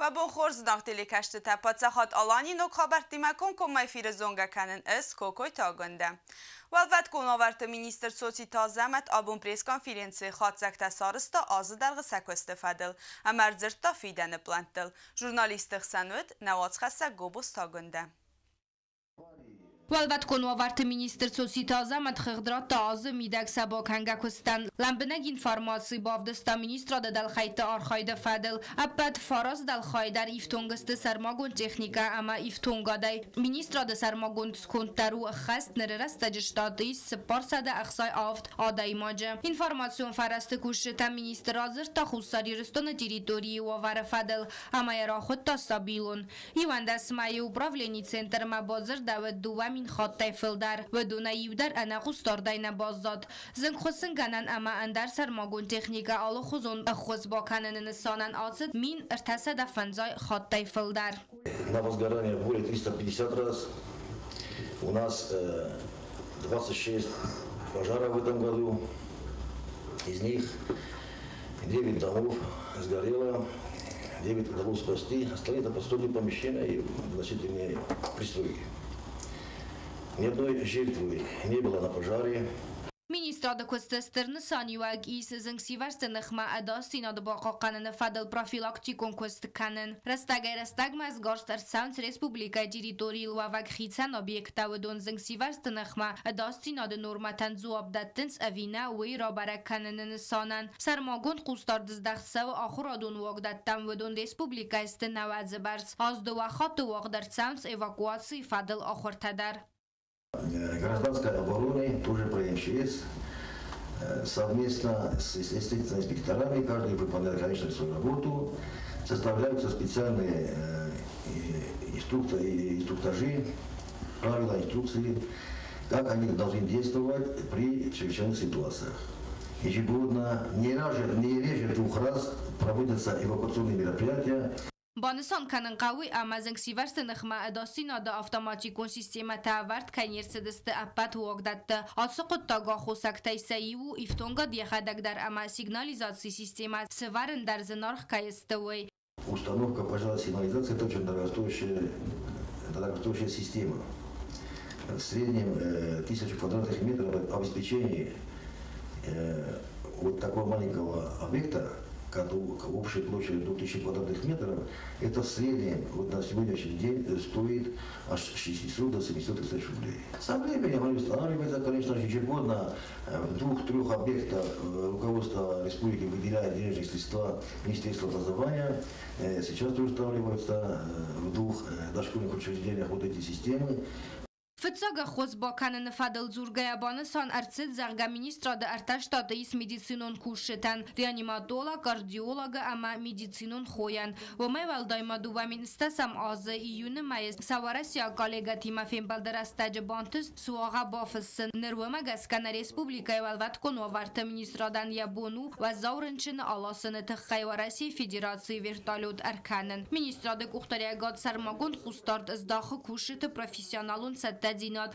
Уӕ бон хорз, зынаргъ телекӕсджытӕ! Паддзахад Аланийы ног хабӕрттимӕ комкоммӕ эфиры зонгӕ кӕнын ӕз, Кокойты Агуындӕ. Уӕлвӕткон уавӕрты министр Цоциты Азӕмӕт абон пресс-конференцийы хатдзӕгтӕ сарызта азы дӕргъы сӕ куысты фӕдыл ӕмӕ ӕрдзырдта фидӕны пълӕнттыл. Журналистты хсӕн уыд нӕ уацхӕссӕг Гобозты Агуындӕ. Уӕлвӕткон уавӕрты министр Цоциты Азӕмӕт хыгъд радта азы мидӕг сӕ бакӕнгӕ куыстӕн. Лӕмбынӕг информаци бавдыста министрады дӕлхӕйтты архайды фӕдыл. Ӕппӕт фараст дӕлхайы дӕр ифтонг сты сӕрмагонд техникӕ ӕмӕ ифтонгадӕй. Министрады сӕрмагонд сконд дӕр у ӕххӕст, ныры рӕстӕджы штаты ис 467 адӕймаджы. Информацион фӕрӕзты кусджытӕм министр радзырдта Хуссар Ирыстоны территорийы уавӕры фӕдыл ӕмӕ йӕ рахуыдта стабилон. 11 мӕйы управленийы центрмӕ бадзырдӕуыд 2000 хаттӕй фылдӕр. Уыдонӕй иу дӕр ӕнӕхъусдардӕй нӕ баззад. Зынгхуыссынгӕнӕн ӕмӕ ӕндӕр сӕрмагонд техникӕ алыхуызон ӕххуыс бакӕныны нысанӕн ацыд 1350 хаттӕй фылдӕр. На возгорание более 350 раз. У нас 26 пожаров в этом году. Из них 9 домов сгорело, 9 удалось спасти. Остальные это подсобные помещения и значительные пристройки. Ни одной жертвы не было на пожаре. Министрады куысты стыр нысаниуӕг ис зынгсивӕрзты ныхмӕ ӕдасдзинады бахъахъхъӕныны фӕдыл профилактикон куыст кӕнын. Рӕстӕгӕй-рӕстӕгмӕ сгӕрст ӕрцӕуынц республикӕйы территорийыл уӕвӕг хицӕн объекттӕ, уыдон зынгсивӕрзты ныхмӕ ӕдасдзинады нормӕтӕн дзуапп дӕттынц ӕви нӕ, уый рабӕрӕг кӕныны нысанӕн. Сӕрмагонд хъусдард здӕхт цӕуы ахуырадон уагдӕттӕм, уыдон республикӕйы сты 90-ы бӕрц. Аз дыууӕ хатты уагъд ӕрцӕуынц эвакуацийы фӕдыл ахуыртӕ дӕр. Гражданской обороны, тоже про МЧС, совместно с, естественно, инспекторами, каждый выполняет, конечно, свою работу, составляются специальные инструктажи, правила, инструкции, как они должны действовать при чрезвычайных ситуациях. Ежегодно, не реже двух раз проводятся эвакуационные мероприятия. Банысан кӕнын хъӕуы, ӕмӕ зынгсивӕрзты ныхмӕ ӕдасдзинады автоматикон системӕтӕ ӕвӕрд кӕй не рцыдысты ӕппӕт уагдӕтты. Ацы хъуыддаг аххосӕгтӕй сӕ иу у ифтонгад йӕхӕдӕг дӕр ӕмӕ сигнализацийы системӕ сӕвӕрын дӕр зынаргъ кӕй сты, уый. Установка пожарной сигнализации – это очень дорогостоящая система. В среднем 1000 квадратных метров обеспечения вот такого маленького объекта, общей площадью 2000 квадратных метров, это в среднем вот на сегодняшний день стоит аж 600 до 700 тысяч рублей. Со временем они устанавливаются, конечно же, ежегодно в двух-трех объектах руководство республики выделяет денежные средства Министерства образования. Сейчас тоже устанавливаются в двух дошкольных учреждениях вот эти системы. Фыццаг ӕххуыс бакӕныны фӕдыл дзургӕйӕ банысан ӕрцыд, зӕгъгӕ, министрады ӕртӕ штаты ис медицинон кусджытӕн: реаниматолог, кардиолог ӕмӕ медицинон хойӕн. Уымӕй уӕлдай ма 2010 азы июны мӕйы сӕ уӕрӕсейаг коллегӕтимӕ фембӕлды рӕстӕджы бантыст суагъӕ бафыссын. Ныр уымӕ гӕсгӕ нӕ республикӕйы Уӕлвӕткон уавӕрты министрадӕн йӕ бон у уӕззау рынчыны аласыны тыххӕй Уӕрӕсейы Федерацийы вертолет ӕркӕнын. Министрады къухдариуӕгад сӕрмагонд хъусдард здахы кусджыты профессионалон цӕттӕдзинад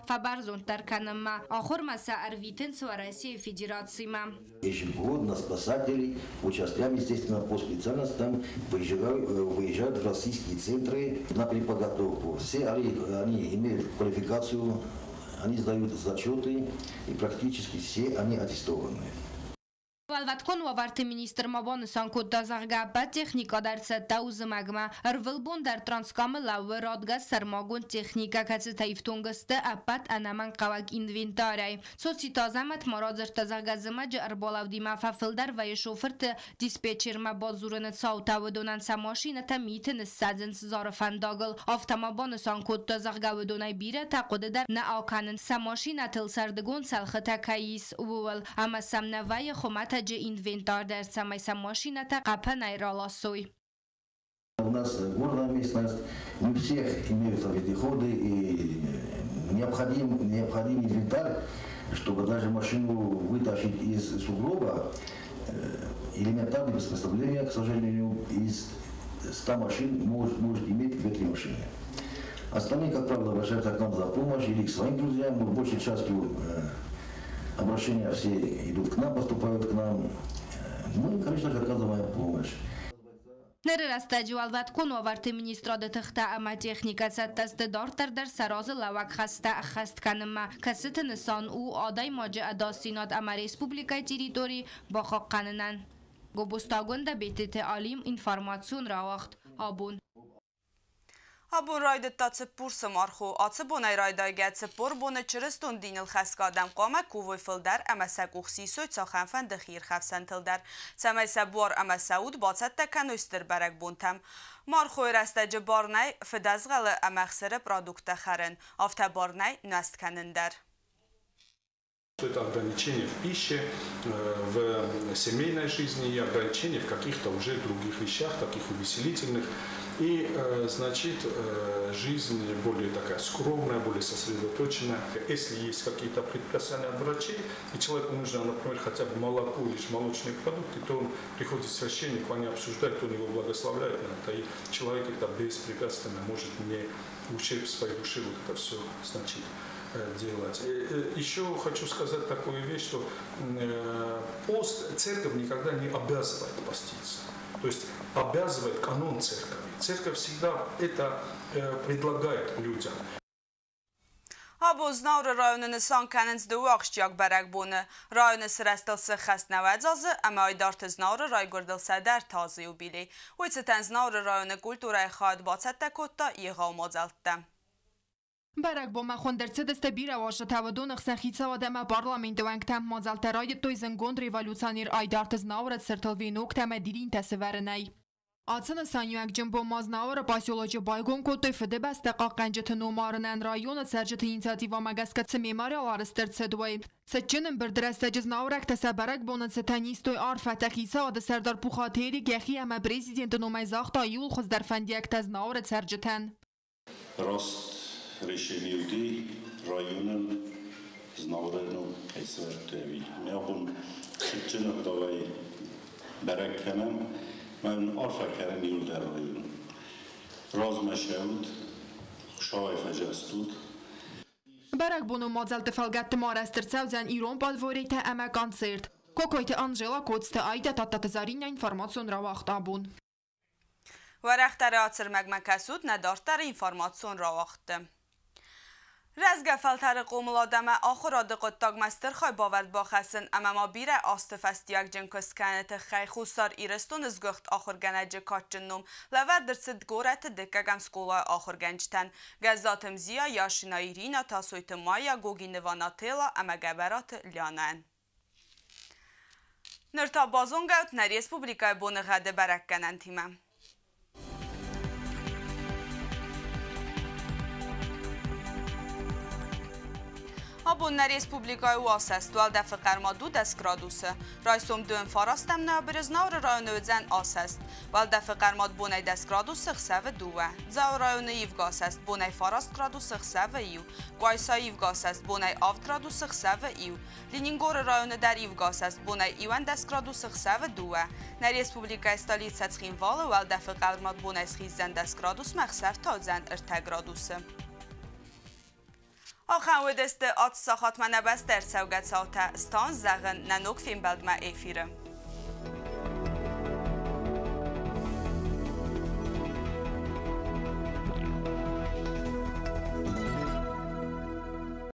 фӕбӕрзонддӕр кӕнынмӕ. Ахуырмӕ сӕ ӕрвитынц Уӕрӕсейы Федерацимӕ. Ежегодно спасатели по частям, естественно, по специальностям выезжают в российские центры на переподготовку. Все они имеют квалификацию, они сдают зачеты, и практически все они аттестованы. Уӕлвӕткон уавӕрты министр ма банысан кодта, зӕгъгӕ, ӕппӕт техникӕ дӕр цӕттӕ у зымӕгмӕ. Ӕрвылбон дӕр Транскамы лӕууы радгӕс сӕрмагонд техникӕ, кӕцытӕ ифтонг сты ӕппӕт ӕнӕмӕнгхъӕуӕг инвентарӕй. Цоциты Азӕмӕт ма радзырдта, зӕгъгӕ, зымӕджы ӕрбалӕудимӕ фӕфылдӕр вӕййы шофырты диспетчермӕ бадзурыны цаутӕ, уыдонӕн сӕ машинӕтӕ миты ныссадзынц Зары фӕндагыл. Афтӕ ма банысан кодта, зӕгъгӕ, уыдонӕй бирӕтӕ хъуыды дӕр нӕ акӕнынц, сӕ машинӕтыл сӕрдыгон цӕлхытӕ кӕй ис, ууыл, ӕмӕ сӕм нӕ вӕййы хуымӕтӕджы инвентар дӕр, цӕмӕй сӕ машинӕтӕ хъӕпӕнӕй раласой. У нас горная местность, не у всех имеются вездеходы и необходим инвентарь, чтобы даже машину вытащить из сугроба, элементарное приспособление, к сожалению, из 100 машин может иметь 2-3 машины. Остальные, как правило, обращаются к нам за помощью или к своим друзьям, но большей частью обращения все идут к нам, поступают к нам. Мы, конечно же, оказываем помощь. Ныры рӕстӕджы Уӕлвӕткон уавӕрты министрады тыхтӕ ӕмӕ техникӕ цӕттӕ сты дарддӕр дӕр сӕ разылӕууӕг хӕстӕ ӕххӕст кӕнынмӕ, кӕцыты нысан у адӕймаджы ӕдасдзинад ӕмӕ республикӕйы территори бахъахъхъӕнынӕн. Гобозты Агуындӕ, Бететы Алим, информацион рауагъд «Абон». Абон райдыдта Цыппурсы мархо. Ацы бонӕй райдайгӕ 40 боны чырыстон диныл хӕцгӕ адӕм хъуамӕ кувой фылдӕр ӕмӕ сӕ къух сисой цахӕмфӕнды хиирхӕфсӕнтыл дӕр, цӕмӕй сӕ буар ӕмӕ сӕ уд бацӕттӕ кӕной стыр бӕрӕгбонтӕм. Мархойы рӕстӕджы бар нӕй фыдӕзгъӕлы ӕмӕ ӕхсыры продукттӕ хӕрын, афтӕ бар нӕй нуӕзт кӕнын дӕр. Это ограничение в пище, в семейной жизни и ограничение в каких-то уже других вещах, таких увеселительных. И, значит, жизнь более такая скромная, более сосредоточенная. Если есть какие-то предписания от врачей, и человеку нужно, например, хотя бы молоко или молочные продукты, то он приходит к священнику, они обсуждают, он его благословляет на это, и человек это беспрепятственно может не ущерб своей души вот это все, значит, делать. Еще хочу сказать такую вещь, что пост церковь никогда не обязывает поститься. То есть обязывает канон церкви. Церковь всегда это предлагает людям. Абон Знауыры районы нысан кӕнынц дыууӕ ахсджиаг бӕрӕгбоны. Районы сырӕзтыл сыххӕст 90 азы ӕмӕ Айдарты Знауыры райгуырдыл 103 азы юбилей. Уый цытӕн Знауыры районы культурӕйы хайад бацӕттӕ кодта егъау мадзӕлттӕ. Бӕрӕгбонмӕ хуынд ӕрцыдысты бирӕ уазджытӕ, уыдоны хсӕн хицауад ӕмӕ парламенты уӕнгтӕ. Мадзӕлттӕ райдыдтой зындгонд революционер Айдарты Знауыры цыртыл веноктӕ ӕмӕ дидинтӕ сӕвӕрынӕй. Ацы нысаниуӕгджын бон ма Знауыры поселочы байгом кодтой Фыдыбӕстӕ хъахъхъӕнджыты номарынӕн районы цӕрджыты инициативӕмӕ гӕсгӕ цы мемориал арӕзт ӕрцыд, уый. Цытджын ӕмбырды рӕстӕджы знауырӕгтӕ сӕ бӕрӕгбоны цытӕн истой арфӕтӕ. Хицауады сӕрдар Пухаты Эрик йӕхи ӕмӕ президенты номӕй загъта иууыл хуыздӕр фӕндиӕгтӕ Знауыры цӕрджытӕн. Раст решение уыди районӕн Знауыры ном кӕй сӕвӕрдтой ӕви. Мӕ абон цытджын ӕгъдауӕй бӕрӕг кӕнӕм, мӕ уын арфӕ кӕнӕм иуылдӕр район. Размӕ сӕут, Хуыцауӕй фӕзӕстут. Бӕрӕгбонон мадзӕлтты фӕлгӕтты ма арӕзт ӕрцӕудзӕн ирон падворитӕ ӕмӕ концерт. Кокойты Анжела, Коцты Айдӕ, Тадтаты Заринӕ, информацион рауагъд «Абон». Уӕрӕхдӕр ацырмӕгмӕ кӕсут нӕ дарддӕры информацион рауагъдты. Рӕзгӕ фӕлтӕры хъомылад ӕмӕ ахуырады хъуыддагмӕ стыр хайбавӕрд бахӕссын ӕмӕ ма бирӕ азты фӕстиуӕгджын куыст кӕныны тыххӕй Хуссар Ирыстоны сгуыхт ахуыргӕнӕджы кадджын ном лӕвӕрд ӕрцыд горӕты дыккӕгӕм скъолайы ахуыргӕнджытӕн Гӕззаты Мзия, Яшина Ирина, Тасойты Майя, Гогинова Нателла ӕмӕ Гӕбӕраты Лианӕн. Ныр та базонгӕут нӕ республикӕйы боныгъӕды бӕрӕггӕнӕнтимӕ. Абон нӕ республикӕйы у асӕст, уӕлдӕфы хъӕрмад у 10 градусы. Райсом 9 ноябры Знауыры районы уыдзӕн асӕст. Уӕлдӕфы хъӕрмад бонӕй 10 градусы, ӕхсӕвы 2. Дзауы районы ивгӕ асӕст, бонӕй 9 градусы, ӕхсӕвы 1. Къуайсайы ивгӕ асӕст, бонӕй 7 градусы, ӕхсӕвы 1. Ленингоры районы дӕр ивгӕ асӕст, бонӕй 11 градусы, ӕхсӕвы 2. Нӕ республикӕйы столицӕ Цхинвалы уӕлдӕфы хъӕрмад бонӕй схиздзӕн 10 градусмӕ, ӕхсӕв та уыдзӕн 3 градусы. Ахӕм уыдысты ацы сахатмӕ нӕ бӕстӕ ӕрцӕугӕ цаутӕ. Стан зӕгъын нӕ ног фембӕлдмӕ эфиры.